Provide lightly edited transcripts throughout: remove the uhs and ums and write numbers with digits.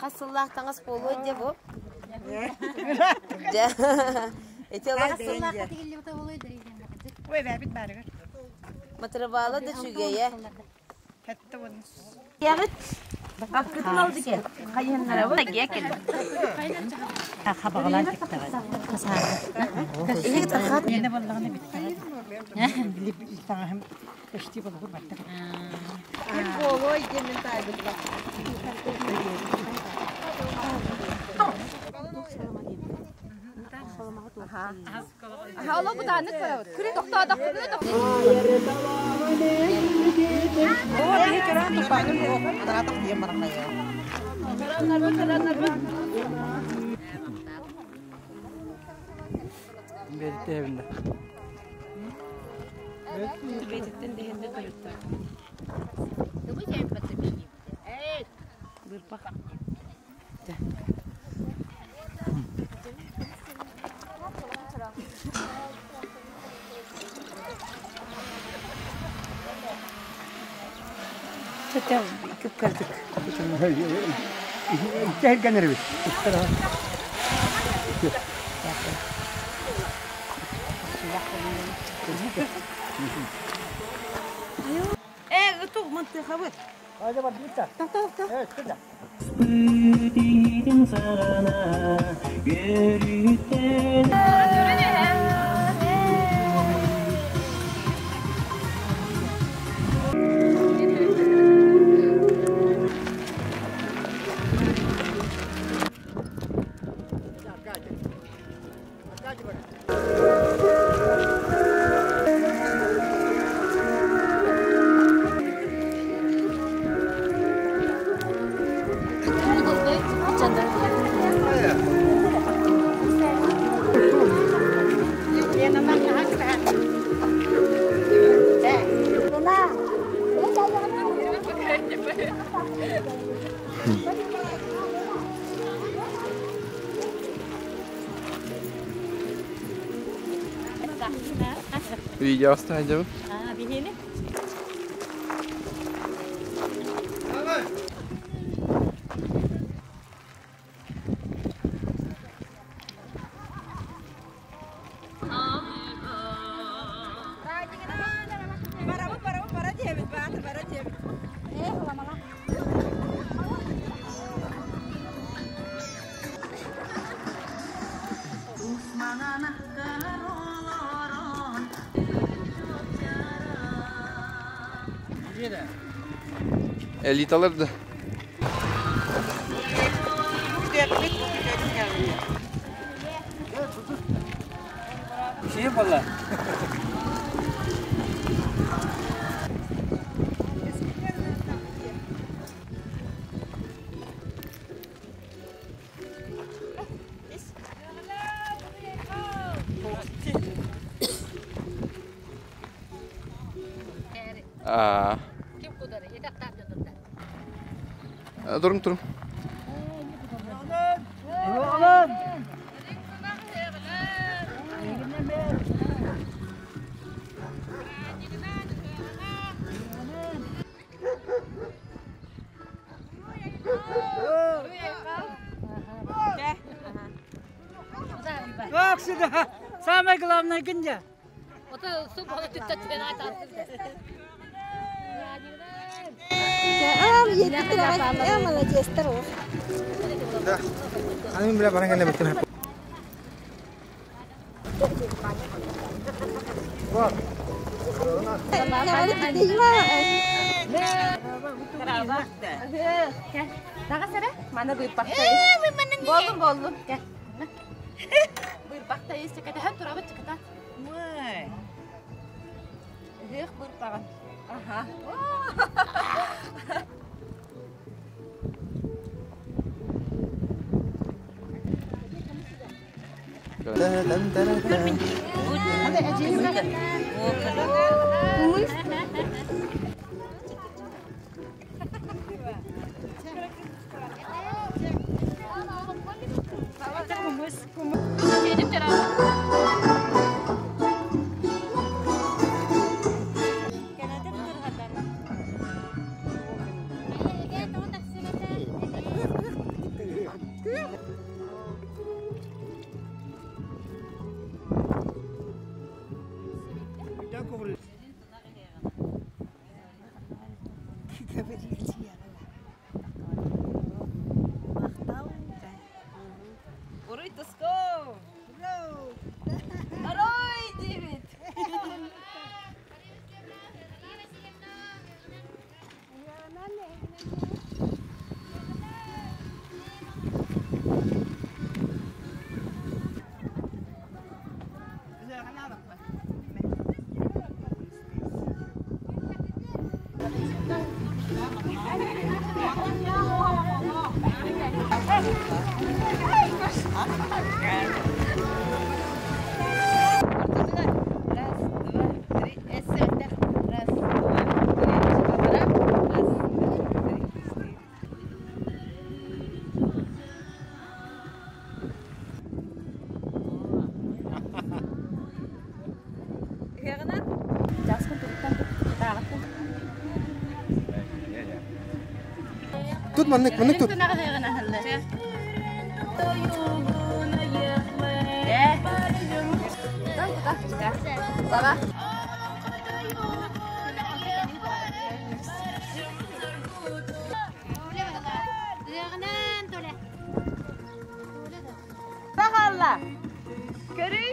Хас сыллаах таҥас буолуой дьэ бу? Дьэ, ити олох Ой, бэбит баарыгар. Матырыбаала да үчүгэйэ. Хэтте уон. Кэҕит аккытын алдыке хайыһыннарабыт агия кэлин. Хабаҕалаан тиктэҕин. Иһик тархат. Миэнэ буоллаҕына бүттэҕин. Таҥаһым почти болугур барда. Ким буолуой диэмин таайбытла. Алло, бутааннык барабыт. Күрэ тохтоотохпутуна Кэргэнэрбит. Э, ытук мантыхабыт. Видео оставить. Барабы, барабы, бара диэбит, бааты бара диэбит. Элиталар да. Күтэрбит, күтэрбит кэлбит. Şey valla. Аа. Дурум турум. Как всегда, самое главное гинде. Молодец, здоров. Annem bile bana gene bitti. Мана быыппахтайыс. Болдум, болдум. Быыппахтайыс, чекетеһэн Тутаҕын. Аха. Уруй туску! Арой, Дэвид! Раз, два, три, Раз, два, три, четыре. Раз, два, три, четыре. Тут маннык, маннык тут. Бахалла! Көрүй!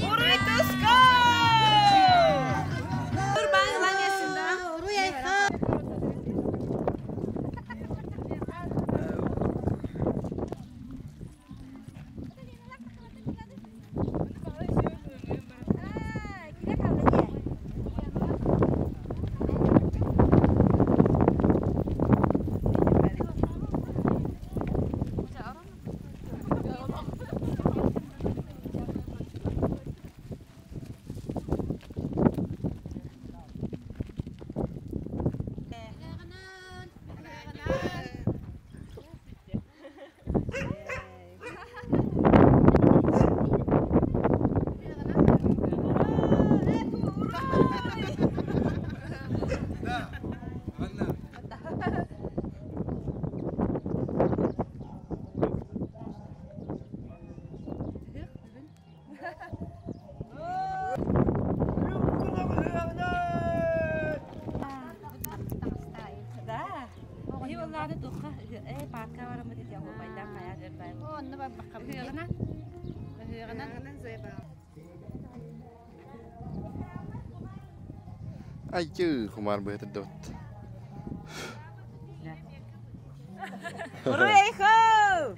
Уруй туску! Ай, чы, хумар бы это дот. Уруй айхау!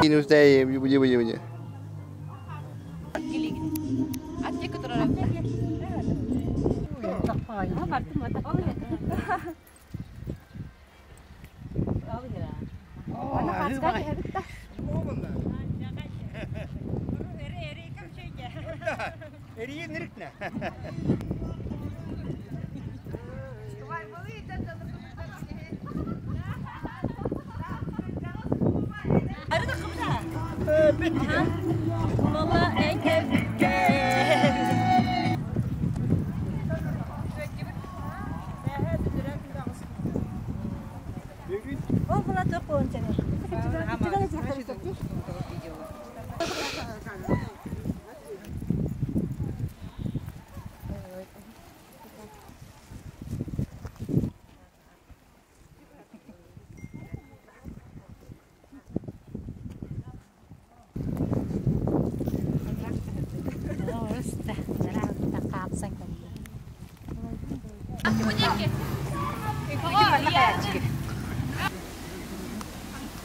Не успеем, не не не.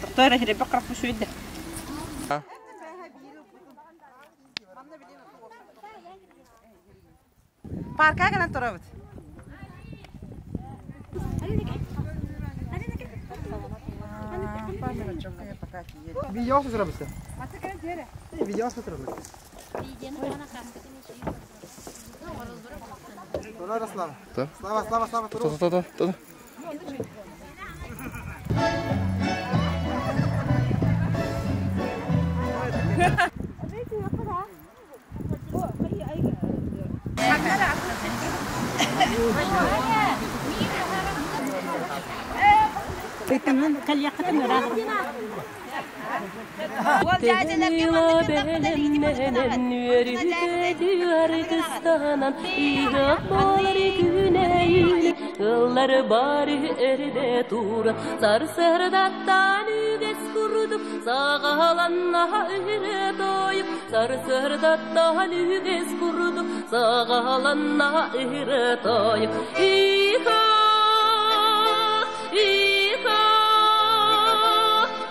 Тоқтойра хирепе қырық шүйді. Парка кэлэн турабыт. Видео сырабыста. Видео сырабыста. Слава. Слава, Слава, Слава, Та та та.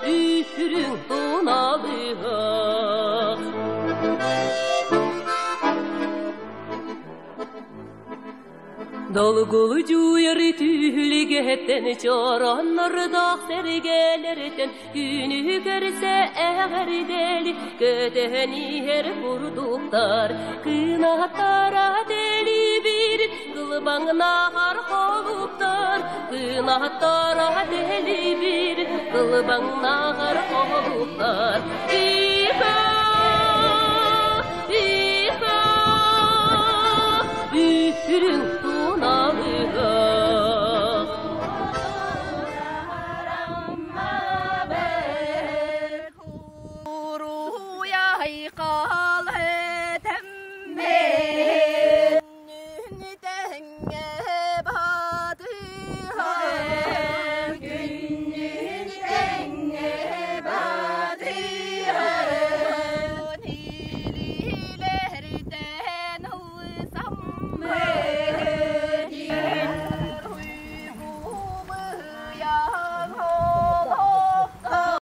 Üfürün donalığa. Dolgulu yarı tüylügetten çoranlar sergelerden günü görse eğer deli gödeni her kurduklar kınatara deli bir kılbağına har koluptar kınatara deli bir kılbağına har koluptar.